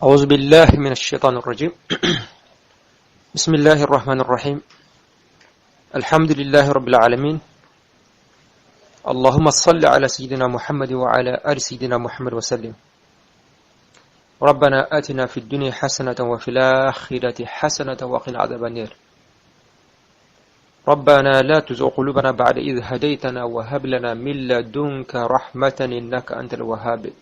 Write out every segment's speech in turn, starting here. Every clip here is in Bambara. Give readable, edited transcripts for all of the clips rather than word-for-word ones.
أعوذ بالله من الشيطان الرجيم. بسم الله الرحمن الرحيم. الحمد لله رب العالمين. اللهم صل على سيدنا محمد وعلى آل سيدنا محمد وسلم. ربنا آتنا في الدنيا حسنة وفي الآخرة حسنة وقنا عذاب النار. ربنا لا تزغ قلوبنا بعد إذ هديتنا وهب لنا من لدنك رحمة إنك أنت الوهاب.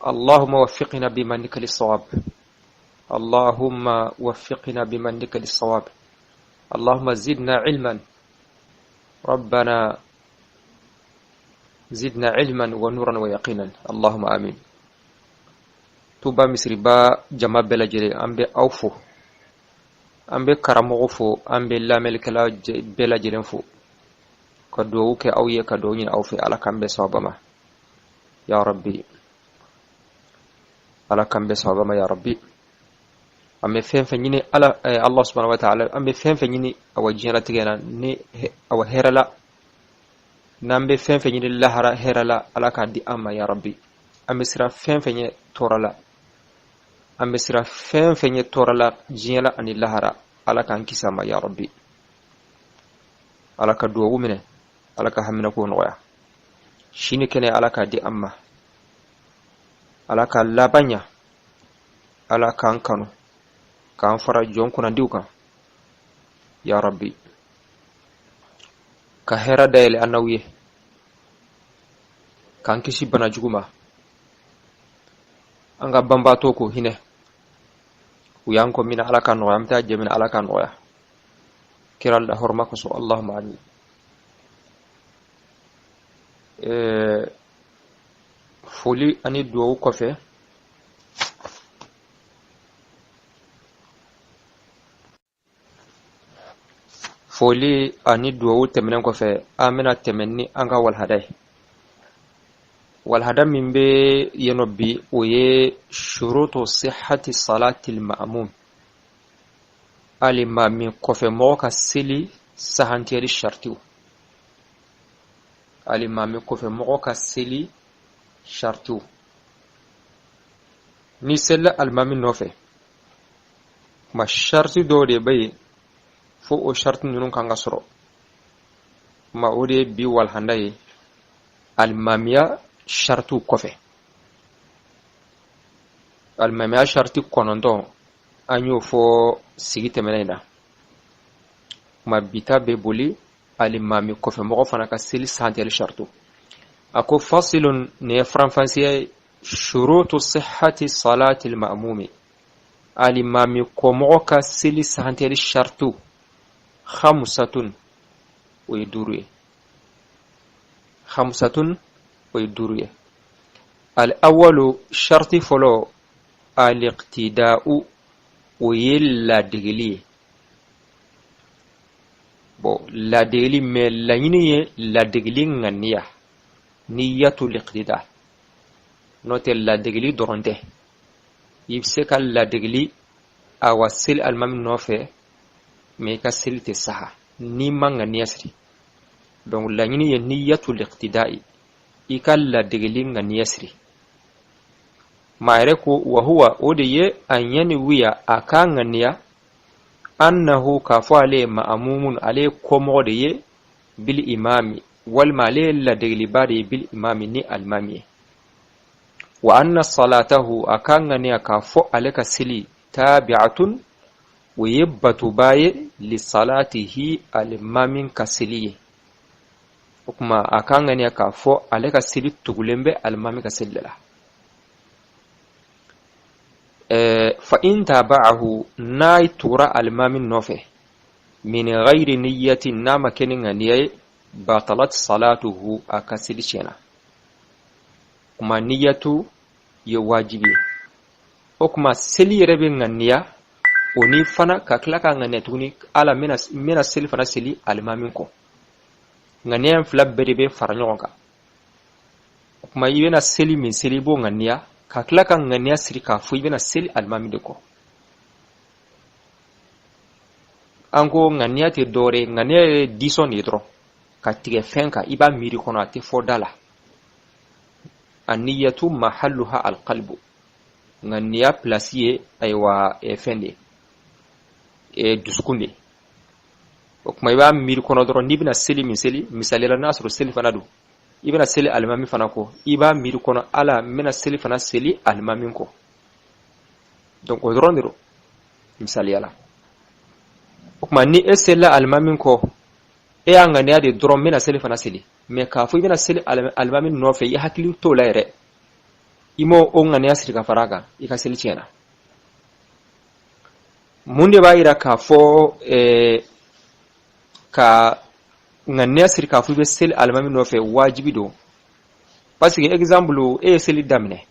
اللهم وفقنا بمنك للصواب. اللهم وفقنا بمنك للصواب. اللهم زدنا علما. ربنا زدنا علما ونورا ويقينا. اللهم آمين. Tuba misiriba jama bɛɛ lajɛlen, an bɛ aw fo, an bɛ karamɔgɔ fo, an bɛ lamɛnnikɛla bɛɛ lajɛlen fo, ka dugawu kɛ aw ye, ka dugawu ɲini aw fɛ. Ala k'an bɛn sawaba ma ya Rabbi. Ala k'an bɛn sawaba ma ya Rabbi. An bɛ fɛn fɛn ɲini Ala, Allah subhanahu wa ta'ala, an bɛ fɛn fɛn ɲini awa diɲɛlatigɛ na ni awa hɛrɛ la, n'an bɛ fɛn fɛn ɲini lahara hɛrɛ la, Ala k'a di an ma ya Rabbi. An bɛ siran fɛn fɛn ɲɛ tɔɔrɔ la, an bɛ siran fɛn fɛn ɲɛ tɔɔrɔ la diɲɛ la ani lahara, Ala k'an kisi a ma ya Rabbi. Ala ka duwawu minɛ, Ala ka haminako nɔgɔya, sini kɛnɛ Ala k'a di an ma, Ala ka laban ɲa, Ala k'an kanu k'an fara jɔn kunnandiw kan ya Rabbi, ka hɛrɛ dayɛlɛ an n'aw ye, k'an kisi bana jugu ma, an ka banbaatɔ k'o hinɛ, u y'an kɔ min na Ala ka nɔgɔya, an bɛ taa jɛ min na Ala ka nɔgɔya, kira la hɔrɔma kosɔn. Allahumma amin. Foli ani duwawu kɔfɛ, foli ani duwawu tɛmɛnen kɔfɛ, an bɛna tɛmɛ ni an ka walahada ye. Walahada min bɛ yen nɔ bi, o ye shurutu sihati salatil ma'mum, alimami kɔfɛ mɔgɔ ka seli sahantiyali shartiw. Alimami kɔfɛ mɔgɔ ka seli shartiw. N'i selila alimami nɔfɛ, kuma sharti dɔw de bɛ yen fo o sharti ninnu kan ka sɔrɔ. Kuma o de ye bi walahanda ye, alimamiya shartiw kɔfɛ. Alimamiya sharti 9, an y'o fɔ sigi tɛmɛnen in na. Kuma bi ta bɛ boli alimami kɔfɛ mɔgɔ fana ka seli sahantiyali shartu. A ko fasilun, nin ye faranfasiya ye, shurutu sihhati salati al-ma'mumi, alimami kɔmɔgɔ ka seli sahantiyali shartu, khamsatun, o ye 5 ye. Khamsatun, o ye 5 ye. Al-awwalu, sharti fɔlɔ, al-iqtida'u, o ye ladegeli ye. Bon, ladegeli, mais laɲini ye ladegeli ŋaniya, niyatul iqtida. N'o tɛ, ladegeli dɔrɔn tɛ. I bɛ se ka ladegeli awa seli alimami nɔfɛ, mais i ka seli tɛ saha n'i ma ŋaniya siri. Donc laɲini ye niyatul iqtida'i, i ka ladegeli ŋaniya siri. Maa yɛrɛ ko wahuwa, o de ye an yanwiya, a ka ŋaniya, annahu, k'a fɔ ale ye ma'amumun, ale ye kɔmɔgɔ de ye, bil imami, walima ale ye ladegelibaa de ye, bil imami, ni alimami ye. Wa anna salatahu, a ka ŋaniya k'a fɔ ale ka seli, tabi'atun, o ye batoba ye, li salatihi, alimami ka seli ye. O kuma a ka ŋaniya k'a fɔ ale ka seli tugulen bɛ alimami ka seli de la. Fa in taba'ahu, n'a tugura alimami nɔfɛ, min ghayri niyyati, n'a ma kɛ ni ŋaniya ye, batalat salatuhu, a ka seli tiɲɛna. Kuma niyatu ye wajibi ye. O kuma seli yɛrɛ bɛ ŋaniya o ni fana ka tila ka ŋaniya tuguni, ala n bɛna seli fana seli alimami kɔ. Ŋaniya in fila bɛɛ de bɛ fara ɲɔgɔn kan. O kuma i bɛna seli min seli, i b'o ŋaniya ka tila ka ŋaniya siri k'a fɔ i bɛna seli alimami de kɔ. An ko ŋaniya tɛ dɔwɛrɛ ye, ŋaniya ye disɔn de ye dɔrɔn ka tigɛ fɛn kan, i b'a miiri kɔnɔ, a tɛ fɔ da la. Aniyatu mahalluha alqalbu. Ŋaniya pilasi ye ayiwa fɛn de ye, dusukun de. O tuma i b'a miiri kɔnɔ dɔrɔn n'i bɛna seli min seli, misali la n'a sɔrɔ seli fana don, i bɛna seli alimami fana kɔ, i b'a miiri kɔnɔ ala n bɛna seli fana seli alimami kɔ. Donc o dɔrɔn de don misaliya la. O tuma ni e selila alimami kɔ, e y'a ŋaniya de dɔrɔn n bɛna seli fana seli, mais k'a fɔ i bɛna seli alimami nɔfɛ, i hakili t'o la yɛrɛ, i m'o o ŋaniya siri ka fara a kan, i ka seli tiɲɛna. Mun de b'a yira k'a fɔ ka ŋaniya siri k'a fɔ i bɛ seli alimami nɔfɛ wajibi don? Parce que exemple, e ye seli daminɛ,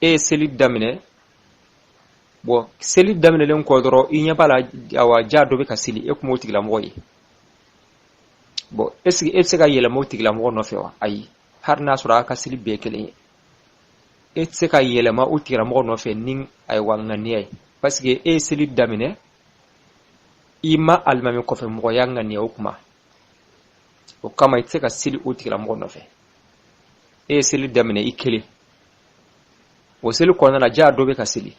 e ye seli daminɛ, bon, seli daminɛlen kɔ dɔrɔn i ɲɛ b'a la awa ja dɔ bɛ ka seli, e kun m'o tigilamɔgɔ ye. Bon, est ce que e bɛ se ka yɛlɛma o tigilamɔgɔ nɔfɛ wa? Ayi, hali n'a sɔrɔ a ka seli bɛɛ kelen ye, e tɛ se ka yɛlɛma o tigilamɔgɔ nɔfɛ ni ayiwa ŋaniya ye, parce que e ye seli daminɛ, i ma alimami kɔfɛ mɔgɔya ŋaniya o kuma. O kama i tɛ se ka seli o tigilamɔgɔ nɔfɛ. E ye seli daminɛ i kelen, o seli kɔnɔna la ja dɔ bɛ ka seli,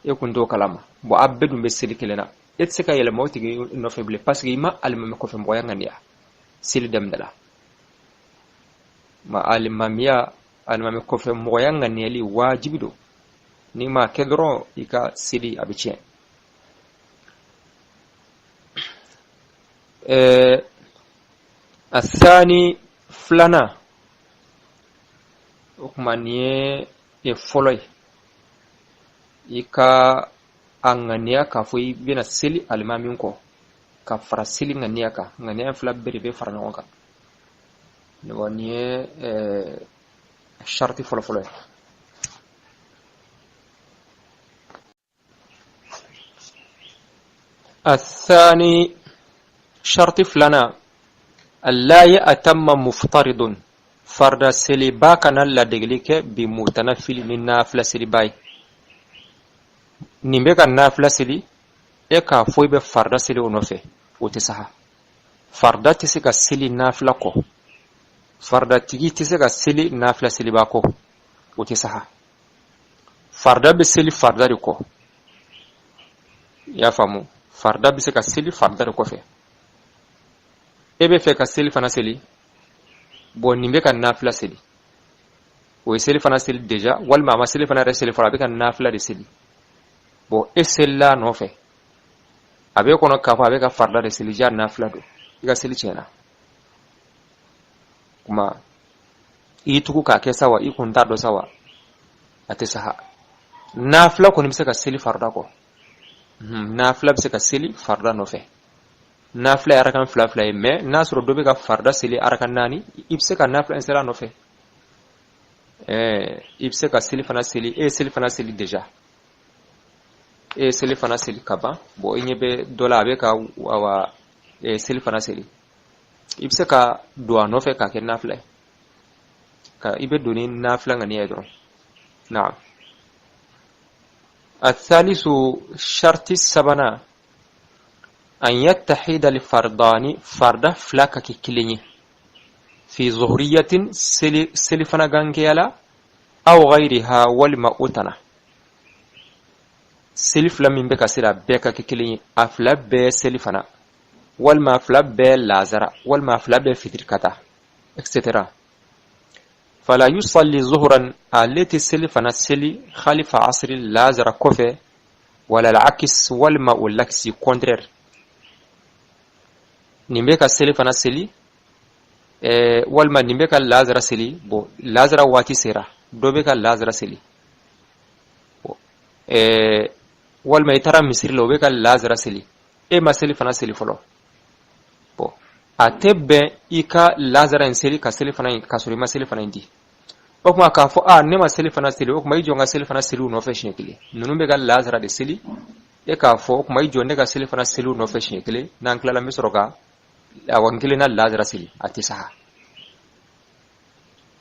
e kun t'o kalama. Bon, a bɛɛ dun bɛ seli kelen na, e tɛ se ka yɛlɛma o tigi nɔfɛ bilen, parce que i ma alimami kɔfɛ mɔgɔya ŋaniya seli daminɛ la. Ma alimamiya, alimami kɔfɛ mɔgɔya ŋaniyali wajibi don. N'i m'a kɛ dɔrɔn, i ka seli a bɛ tiɲɛ. Asani, filanan, o kuma nin ye fɔlɔ ye, i ka a ŋaniya k'a fɔ i bɛna seli alimami kɔ ka fara seli ŋaniya kan. Ŋaniya fila bɛɛ de bɛ fara ɲɔgɔn kan. Nin ye sariti fɔlɔfɔlɔ ye. Athani, sharti filanan, alla ya'tamma muftaridun, farda seliba kana ladegeli kɛ bi mutanafili, ni nafila seliba ye. Nin bɛ ka nafila seli, e k'a fɔ i bɛ farda seli o nɔfɛ, o tɛ saha. Farda tɛ se ka seli nafila kɔ, fardatigi tɛ se ka seli nafila seliba kɔ, o tɛ saha. Farda bɛ seli farda de kɔ, i y'a faamu? Farda bɛ se ka seli farda de kɔfɛ. E bɛ fɛ ka seli fana seli, bon, nin bɛ ka nafila seli, o ye seli fana seli déjà, walima a ma seli fana yɛrɛ seli fɔlɔ, a bɛ ka nafila de seli. Bon, e selila a nɔfɛ, a b'e kɔnɔ k'a fɔ a bɛ ka farida de seli, ja nafila don, i ka seli tiɲɛna. Kuma i y'i tugu k'a kɛ sa wa, i kun t'a dɔn sa wa, a tɛ saha. Nafila kɔni bɛ se ka seli farida kɔ. Nafila bɛ se ka seli farida nɔfɛ. Nafila ye arakan fila fila ye, mais n'a sɔrɔ dɔ bɛ ka farida seli arakan naani, i bɛ se ka nafila in seli a nɔfɛ. I bɛ se ka seli fana seli, e ye seli fana seli déjà, e ye seli fana seli ka ban. Bon, i ɲɛ bɛ dɔ la, a bɛ ka awa seli fana seli, i bɛ se ka don a nɔfɛ k'a kɛ nafila ye, ka i bɛ don ni nafila ŋaniya ye dɔrɔn. Naam. Athalisu, sharti sabanan, an yattahida alfardani, farda fila ka kɛ kelen ye, fi zuhuriyatin, seli selifana gankɛya la, aw ghayriha, walima o tana. Seli fila min bɛ ka seli, a bɛɛ ka kɛ kelen ye, a fila bɛɛ seli fana, walima a fila bɛɛ lazara, walima a fila bɛɛ fitiri ka taa, etc. Fala yusalli zuhuran, ale tɛ seli fana seli, khalifa asiri, lazara kɔfɛ, wala alakis, walima o lakisi, contraire. Nin bɛ ka seli fana seli, walima nin bɛ ka lazara seli. Bon, lazara waati sera, dɔ bɛ ka lazara seli, walima i taara misiri la, o bɛ ka lazara seli, e ma seli fana seli fɔlɔ. Bon, a tɛ bɛn i ka lazara in seli ka seli fana ka sɔrɔ i ma seli fana in di. O tuma k'a fɔ a ne ma seli fana seli, o tuma i jɔ n ka seli fana seli u nɔfɛ siɲɛ kelen. Ninnu bɛ ka lazara de seli, e k'a fɔ o tuma i jɔ ne ka seli fana seli u nɔfɛ siɲɛ kelen, n'an tilala n bɛ sɔrɔ ka awa n kelen na lazara seli, a tɛ saha.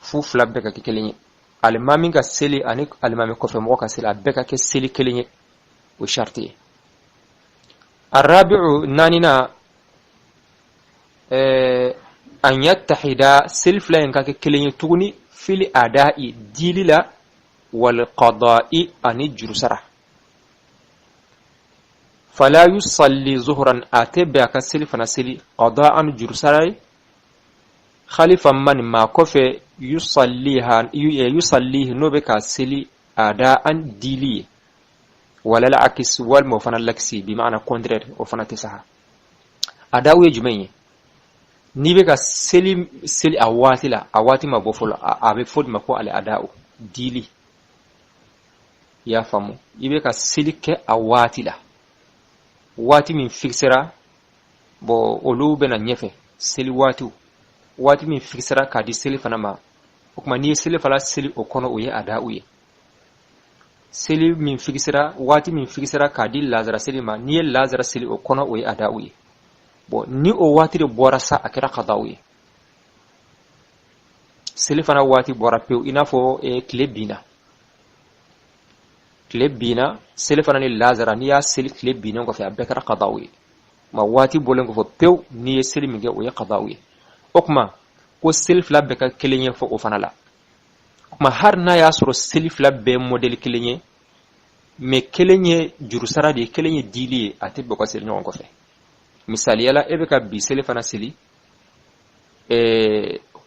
Fu fila bɛɛ ka kɛ kelen ye, alimami ka seli ani alimami kɔfɛ mɔgɔ ka seli, a bɛɛ ka kɛ seli kelen ye, o sariti ye. Arabiu, naaninan, an yattahida, seli fila in ka kɛ kelen ye tuguni, Fil adai, dili la, wal qada'i, ani jurusara. Fala yusalli zuhran, a tɛ bɛn a ka seli fana seli qada'an, jurusara ye, khalifa man, maa kɔfɛ, yusalliha, yusallihi, n'o bɛ ka seli ada'an, dili ye, walal akis, walima o fana lakisi, bi maana contraire, o fana tɛ saha. Adawu ye jumɛn ye? N'i bɛ ka seli seli a waati la, a waati ma bɔ fɔlɔ, a bɛ fɔ de ma ko al ada'u, dili. I y'a faamu? I bɛ ka seli kɛ a waati la, waati min fixera. Bon, olu bɛna ɲɛfɛ, seli waatiw, waati min fixera k'a di seli fana ma. O tuma, n'i ye seli fana seli o kɔnɔ, o ye ada'u ye. Seli min fixera, waati min fixera k'a di lazara seli ma, n'i ye lazara seli o kɔnɔ, o ye ada'u ye. Bon, ni o waati de bɔra sa, a kɛra qada'u ye. Seli fana waati bɔra pewu, i n'a fɔ tile binna, tile binna, seli fana ni lazara, n'i y'a seli tile binnen kɔfɛ, a bɛɛ kɛra qada'u ye. Ma waati bɔlen kɔfɛ pewu, n'i ye seli min kɛ, o ye qada'u ye. O tuma ko seli fila bɛɛ ka kelen ye fɔ o fana la. O tuma, hali n'a y'a sɔrɔ seli fila bɛɛ mɔdɛli kelen ye, mais kelen ye jurusara de ye, kelen ye dili ye, a tɛ bɛn ka seli ɲɔgɔn kɔfɛ. Misaliya la, e bɛ ka bi seli fana seli,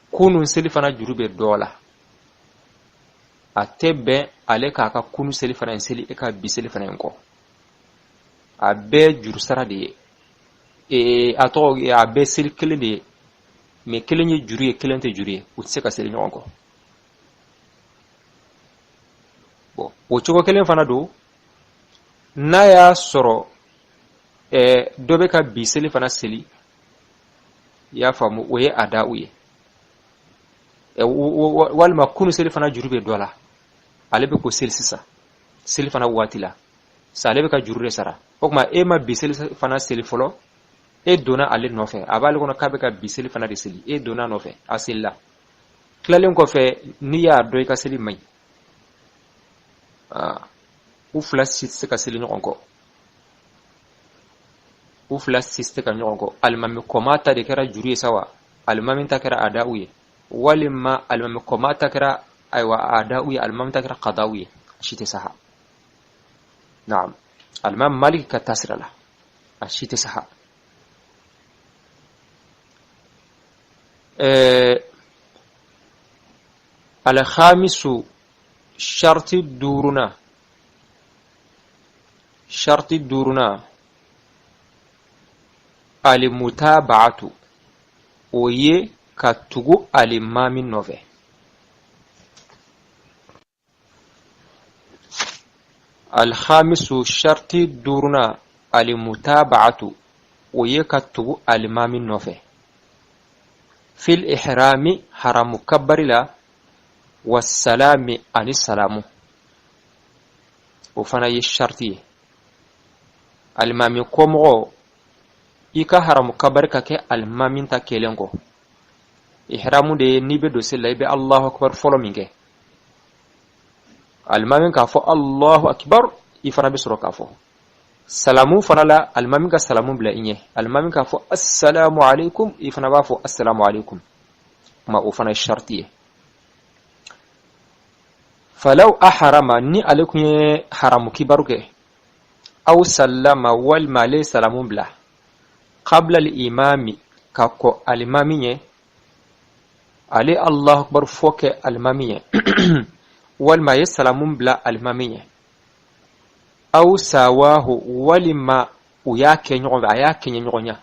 kunun seli fana juru bɛ dɔ la, a tɛ bɛn ale k'a ka kunun seli fana in seli e ka bi seli fana in kɔ. A bɛɛ jurusara de ye, a tɔgɔ, a bɛɛ seli kelen de ye, mais kelen ye juru ye, kelen tɛ juru ye, u tɛ se ka seli ɲɔgɔn kɔ. Bon, o cogo kelen fana don, n'a y'a sɔrɔ dɔ bɛ ka bi seli fana seli, i y'a faamu, o ye ada'u ye, walima kunu seli fana juru bɛ dɔ la, ale bɛ k'o seli sisan seli fana waati la sa, ale bɛ ka juru de sara. O tuma, e ma bi seli fana seli fɔlɔ, e donna ale nɔfɛ, a b'ale kɔnɔ k'a bɛ ka bi seli fana de seli, e donna a nɔfɛ, a selila. Tilalen kɔfɛ, n'i y'a dɔn i ka seli man ɲi, u fila si tɛ se ka seli ɲɔgɔn kɔ, u fila si tɛ se ka ɲɔgɔn kɔ. Alimami kɔma ta de kɛra juru ye sa wa, alimami ta kɛra ada'u ye, walima alimami kɔma ta kɛra, ayiwa, ada'u ye, alimami ta kɛra qada'u ye, a si tɛ saha. Naam, alimami Maliki ka taasira la, a si tɛ saha. Alhamisu, sharti duuruna, sharti duuruna, alimutaba'atu, o ye ka tugu alimami nɔfɛ. Alhamisu, sharti duuruna, alimutaba'atu, o ye ka tugu alimami nɔfɛ, fil ihrami, haramu kabari la, wasalami, ani salamu. O fana ye sharti ye. Alimami kɔmɔgɔ, i ka haramu kabari ka kɛ alimami ta kɛlen kɔ. Ihramu de ye n'i bɛ don seli la, i bɛ Allahu akbar fɔlɔ min kɛ. Alimami k'a fɔ Allahu akbar, i fana bɛ sɔrɔ k'a fɔ. Salamu fana la, alimami ka salamu bila i ɲɛ, alimami k'a fɔ assalamu alaikum, i fana b'a fɔ assalamu alaikum. Kuma o fana ye sharti ye. Falaw aharama, ni ale kun ye haramu kibaru kɛ, aw sallama, walima ale ye salamu bila, qabla al-imami, ka kɔ alimami ɲɛ, ale Allahu akbar fɔ kɛ alimami ɲɛ, walima a ye salamu bila alimami ɲɛ, aw sawahu, walima u y'a kɛ ɲɔgɔn fɛ, a y'a kɛɲɛ ɲɔgɔn ɲɛ,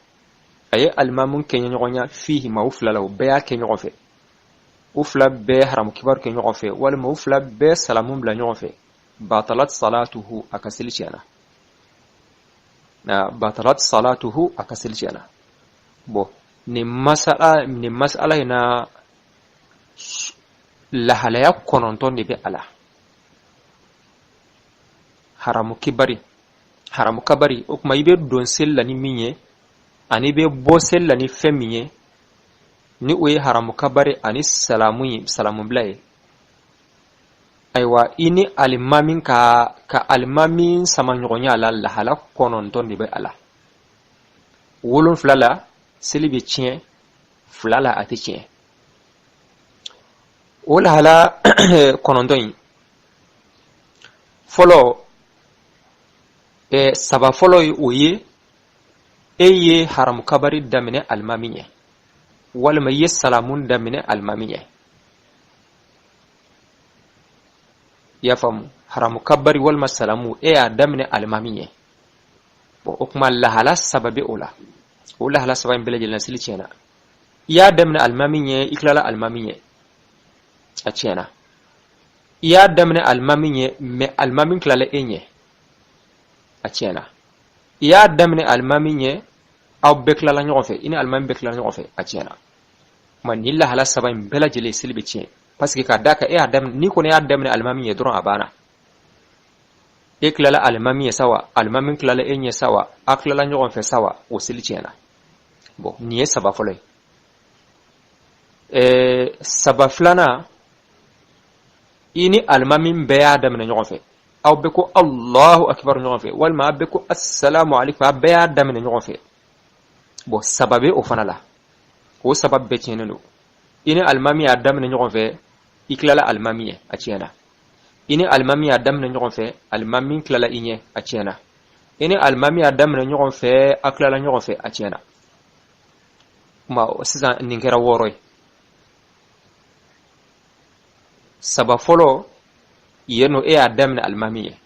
a ye alimamu kɛɲɛ ɲɔgɔn ɲɛ, fihi ma, u fila la, u bɛɛ y'a kɛ ɲɔgɔn fɛ, u fila bɛɛ haramu kibaru kɛ ɲɔgɔn fɛ, walima u fila bɛɛ salamu bila ɲɔgɔn fɛ, batalat salatuhu, a ka seli tiɲɛna. Na batalat salatuhu, a ka seli tiɲɛna. Bon, nin masala in na, lahalaya 9 de bɛ a la. Haramu kibari, haramu kabari, o tuma i bɛ don seli la ni min ye, ani i bɛ bɔ seli la ni fɛn min ye, ni o ye haramu kabari ani salamu ye, salamu bila ye. Ayiwa, i ni alimami ka alimami sama ɲɔgɔnya la, lahala 9 de bɛ a la. 7 la, seli bɛ tiɲɛ, 2 la, a tɛ tiɲɛ. O lahala 9 in fɔlɔ, saba fɔlɔ ye o ye, e ye haramu kabari daminɛ alimami ɲɛ, walima i ye salamu daminɛ alimami ɲɛ. I y'a faamu? Haramu kabari walima salamu, e y'a daminɛ alimami ɲɛ. Bon, o kuma lahala saba bɛ o la. O lahala saba in bɛɛ lajɛlen na, seli tiɲɛna. I y'a daminɛ alimami ɲɛ, i tilala alimami ɲɛ, a tiɲɛna. I y'a daminɛ alimami ɲɛ, mais alimami tilala e ɲɛ, a tiɲɛna. I y'a daminɛ alimami ɲɛ, aw bɛɛ tilala ɲɔgɔn fɛ, i ni alimami bɛɛ tilala ɲɔgɔn fɛ, a tiɲɛna. Kuma nin lahala saba in bɛɛ lajɛlen, seli bɛ tiɲɛ, parce que k'a d'a kan e y'a daminɛ, n'i kɔni y'a daminɛ alimami ɲɛ dɔrɔn, a banna. E tilala alimami ɲɛ sawa, alimami tilala e ɲɛ sawa, a tilala ɲɔgɔn fɛ sawa, o seli tiɲɛna. Bon, nin ye saba fɔlɔ ye. Saba filanan, i ni alimami bɛɛ y'a daminɛ ɲɔgɔn fɛ, aw bɛɛ ko Allahu akibar ɲɔgɔn fɛ, walima aw bɛɛ ko assalamu alaikum, aw bɛɛ y'a daminɛ ɲɔgɔn fɛ. Bon, saba bɛ o fana la, o saba bɛɛ tiɲɛnen don. I ni alimami y'a daminɛ ɲɔgɔn fɛ, i tilala alimami ɲɛ, a tiɲɛna. I ni alimami y'a daminɛ ɲɔgɔn fɛ, alimami tilala i ɲɛ, a tiɲɛna. I ni alimami y'a daminɛ ɲɔgɔn fɛ, a tilala ɲɔgɔn fɛ, a tiɲɛna. Kuma sisan nin kɛra 6 ye. Saba fɔlɔ yen nɔ, e y'a daminɛ alimami ye.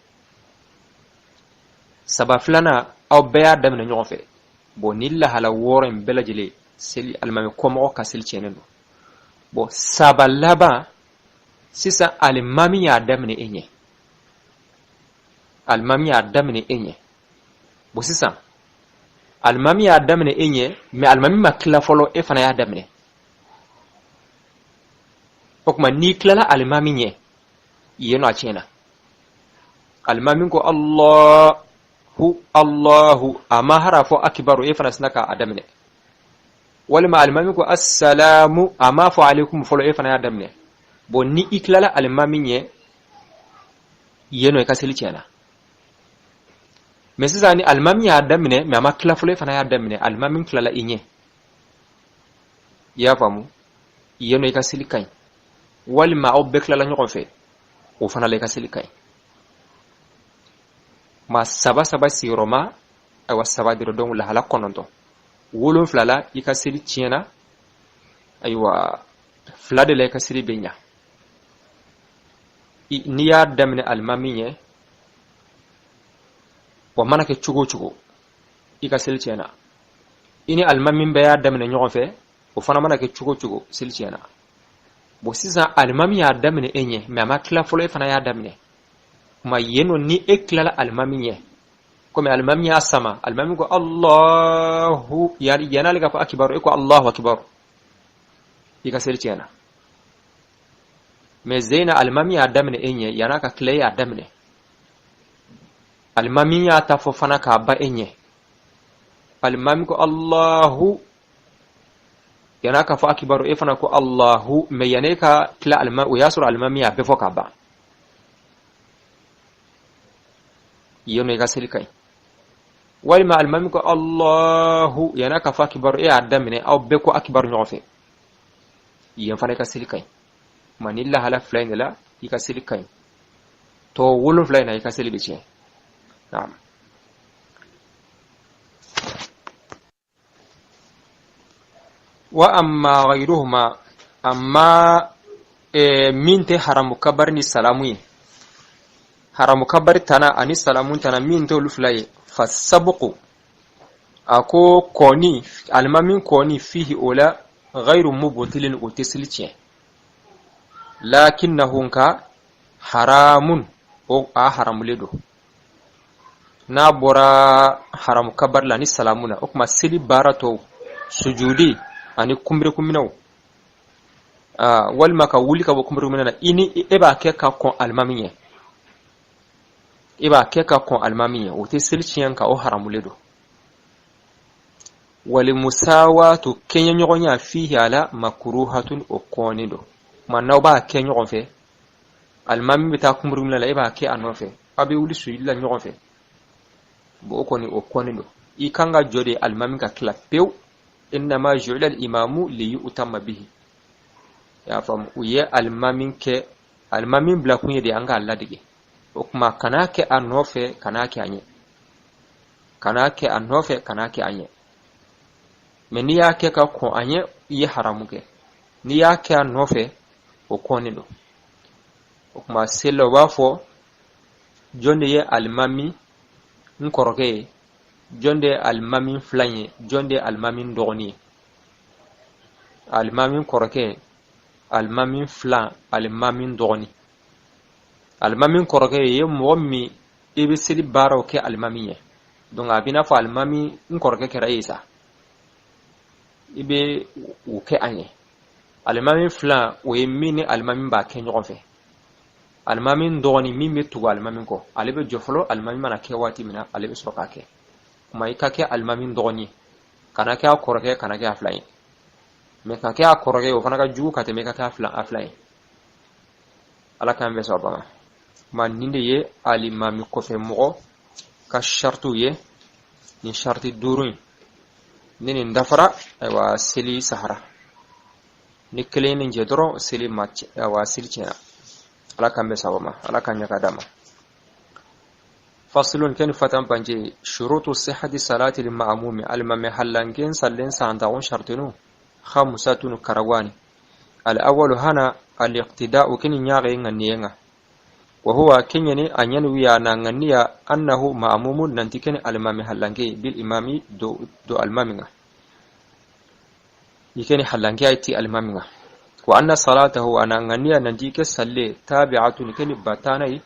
Saba filanan, aw bɛɛ y'a daminɛ ɲɔgɔn fɛ. Bon, ni lahala 6 in bɛɛ lajɛlen, seli alimami kɔmɔgɔ ka seli tiɲɛnen don. Bon, saba laban sisan, alimami y'a daminɛ e ɲɛ, alimami y'a daminɛ e ɲɛ. Bon, sisan alimami y'a daminɛ e ɲɛ, mais alimami ma tila fɔlɔ, e fana y'a daminɛ. O tuma n'i tilala alimami ɲɛ yen nɔ, a tiɲɛna. Alimami ko Allahu Allahu, a ma hara fɔ akibaru, e fana sina k'a daminɛ. Walima alimami ko assalamu, a ma fɔ alaikum fɔlɔ, e fana y'a daminɛ. Bon, ni i tilala alimami ɲɛ yen nɔ, i ka seli tiɲɛna. Mais sisan ni alimami y'a daminɛ, mais a ma tila fɔlɔ, e fana y'a daminɛ, alimami tilala i ɲɛ, i y'a faamu? Yen nɔ i ka seli ka ɲi. Walima aw bɛɛ tilala ɲɔgɔn fɛ, o fana la i ka seli ka ɲi. Ma saba saba sigiyɔrɔma, ayiwa, saba dɔrɔn. Donc lahala 9, 7 la i ka seli tiɲɛna. Ayiwa, 2 de la i ka seli bɛ ɲa. N'i y'a daminɛ alimami ɲɛ, o mana kɛ cogo o cogo, i ka seli tiɲɛna. I ni alimami bɛɛ y'a daminɛ ɲɔgɔn fɛ, o fana mana kɛ cogo o cogo, seli tiɲɛna. Bon, sisan alimami y'a daminɛ e ɲɛ, mais a ma tila fɔlɔ, e fana y'a daminɛ. Kuma yen nɔ, ni e tilala alimami ɲɛ, komi alimami y'a sama, alimami ko Allahu, yan'ale ka fɔ akibaru, e ko Allahu akibaru, i ka seli tiɲɛna. Mais zeyina alimami y'a daminɛ e ɲɛ, yan'a ka tila, e y'a daminɛ, alimami y'a ta fɔ fana k'a ba e ɲɛ, alimami ko Allahu, yan'a ka fɔ akibaru, e fana ko Allahu, mais yan'e ka tila alimami, o y'a sɔrɔ alimami y'a bɛɛ fɔ k'a ban. Yen nɔ i ka seli ka ɲi. Walima alimami ko Allahu, yan'a ka fɔ akibaru, e y'a daminɛ, aw bɛɛ ko akibaru ɲɔgɔn fɛ, yen fana i ka seli ka ɲi. Ma ni lahala 2 in de la i ka seli ka ɲi, tɔ 7 in na i ka seli bɛ tiɲɛ. Naam. Wa amma ghayruhuma, amma min tɛ haramu kabari ni salamu ye, haramu kabari tana ani salamu tana, min tɛ olu 2 ye, fa sabuku, a ko kɔni alimami kɔni fihi o la, ghayru mubtilin, o tɛ seli tiɲɛ, lakinnahu nka haramun, o a haramulen don. N'a bɔra haramu kabari la ni salamu na, o tuma seli baara tɔw, sujudi ani kunberekunminɛw, walima ka wuli ka bɔ kunberekunminɛ na, i ni e b'a kɛ ka kɔn alimami ɲɛ, e b'a kɛ ka kɔn alimami ɲɛ, o tɛ seli tiɲɛ, nka o haramulen don. Wali musawatu, kɛɲɛɲɔgɔnya, fihi ala makruhatun, o kɔnnen don. Kuma n'aw b'a kɛ ɲɔgɔn fɛ, alimami bɛ taa kunberekunminɛ la, e b'a kɛ a nɔfɛ, aw bɛ wuli sujudi la ɲɔgɔn fɛ, bon, o kɔni o kɔnnen don. I kan ka jɔ de alimami ka tila pewu. Innama ju'ila al-imamu li yu'tamma bihi. Y'a faamu, u ye alimami kɛ alimami bila kun ye de an k'a ladege. O tuma kan'a kɛ a nɔfɛ, kan'a kɛ a ɲɛ, kan'a kɛ a nɔfɛ, kan'a kɛ a ɲɛ. Mɛ n'i y'a kɛ ka kɔn a ɲɛ, i ye haramu kɛ. N'i y'a kɛ a nɔfɛ, o kɔnnen don. O tuma seli la, u b'a fɔ jɔn de ye alimami n kɔrɔkɛ ye, jɔn de ye alimami filan ye, jɔn de ye alimami dɔgɔnin ye? Alimami kɔrɔkɛ, alimami filan, alimami dɔgɔnin. Alimami kɔrɔkɛ ye mɔgɔ min i bɛ seli baaraw kɛ alimami ye. Donc a b'i n'a fɔ alimami n kɔrɔkɛ kɛra e ye sa, i bɛ o kɛ a ɲɛ. Alimami filan, o ye min ni alimami b'a kɛ ɲɔgɔn fɛ. Alimami dɔgɔnin, min bɛ tugu alimami kɔ, ale bɛ jɔ fɔlɔ, alimami mana kɛ waati min na, ale bɛ sɔrɔ k'a kɛ. Kuma i ka kɛ alimami dɔgɔnin ye, kana kɛ a kɔrɔkɛ, kana kɛ a filan ye. Mɛ ka kɛ a kɔrɔkɛ ye, o fana ka jugu ka tɛmɛ i ka kɛ a filan ye. Ala k'an bɛn sawaba ma. Kuma nin de ye alimami kɔfɛ mɔgɔ ka saritiw ye. Nin sariti 5 in, ni nin dafara, ayiwa, seli sahara. Ni kelen nin jɛ dɔrɔn, seli ma, ayiwa, seli tiɲɛna. Ala k'an bɛn sawaba ma, Ala k'an ɲɛ ka d'a ma. Fasilun ken fatan panje shurutu sihhati salati lil ma'mumi. Alimami hallanken sallen santaxun shartinu khamsatun karawani. Al awwalu hana al iqtida'u kini ñaxe ŋanniyenga. Wa huwa keñeni a ñani wiya na ŋanniya annahu ma'mumun nanti keni alimami hallanke bil imami do, do alimaminga ikeni hallanke ay ti alimaminga. Wa anna salatahu ana ŋanniya nanti ke salle tabi'atun keni batanayi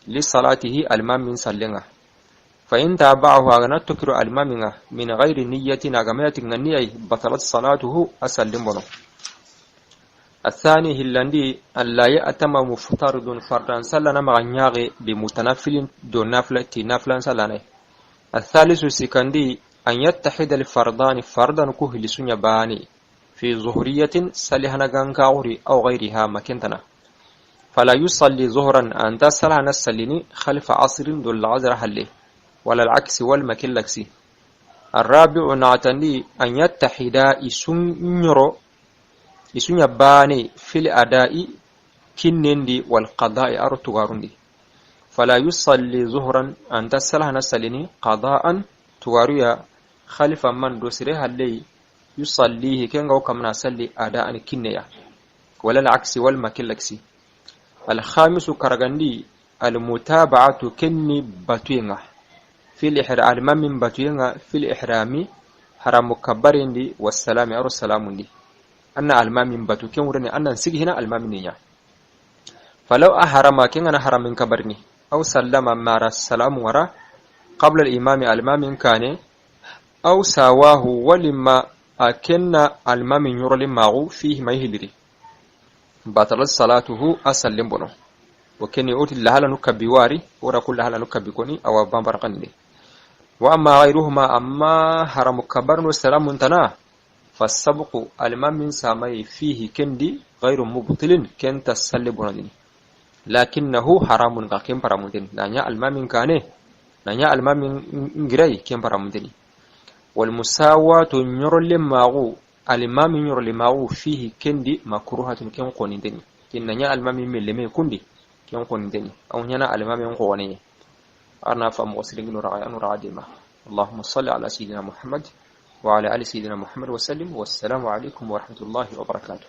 li salatihi alimamin sallenga. Fa in tabahu agana tokiru alimaminga min ghairi niyyatin agamayati ŋanniyai batalat salatuhu a sallin bono. الثاني هلاندي أن لا يأتم مفترض فردا سلنا مع نياغي بمتنفل دون نافلة تي نافلا سلنا. الثالث سكندي أن يتحد الفردان فردا كهل سنيا باني في ظهرية سلهنا غانكاوري أو غيرها مكنتنا، فلا يصلي ظهرا أن تسلهنا السليني خلف عصر دون العذر هله ولا العكس والمكلكسي. الرابع نعتني أن يتحدا إسن isunya bane fil ada'i kinnendi wal qada'i aro tugarundi. Fala yusalli zuhran anta salahana salini qada'an tugaruya khalifa man do sire halle yusallihi kenga kamna salli ada'an kinneya wala al aksi wal makilaksi. Al khamisu karagandi al mutaba'atu kenni batuyenga fil ihram min batuyenga fil ihrami haramu kabarindi wassalami aro salamundi anna almamin batu ken wurani annan sigi hina almamin ninya. Falaw aharama ken ana haramin kabarni aw sallama mara salamu wara qabla al-imami almamin kane aw sawahu walima akenna almamin yurali magu fihi mahiliri batalat salatuhu asallim bono. Wa keni uti lahala nukabbi wari ora kulla hala nukabbi koni aw bambarqandi. Wa amma ghayruhuma amma haramu kabarnu salamun tana فالسبق المام سامي فيه كندي غير مبطل كن تسلي بندني لكنه حرام كم برامدين نانيا المام كان نانيا المام غري كم برامدين. والمساواة نيرل ماغو الإمام نيرل ماغو فيه كندي مكروهة كم قونيندني كن نانيا المام ملمي كندي كم قونيندني أو نانا الإمام قوني أنا فمغسلين نرى ديما. اللهم صل على سيدنا محمد وعلى آل سيدنا محمد وسلم، والسلام عليكم ورحمة الله وبركاته.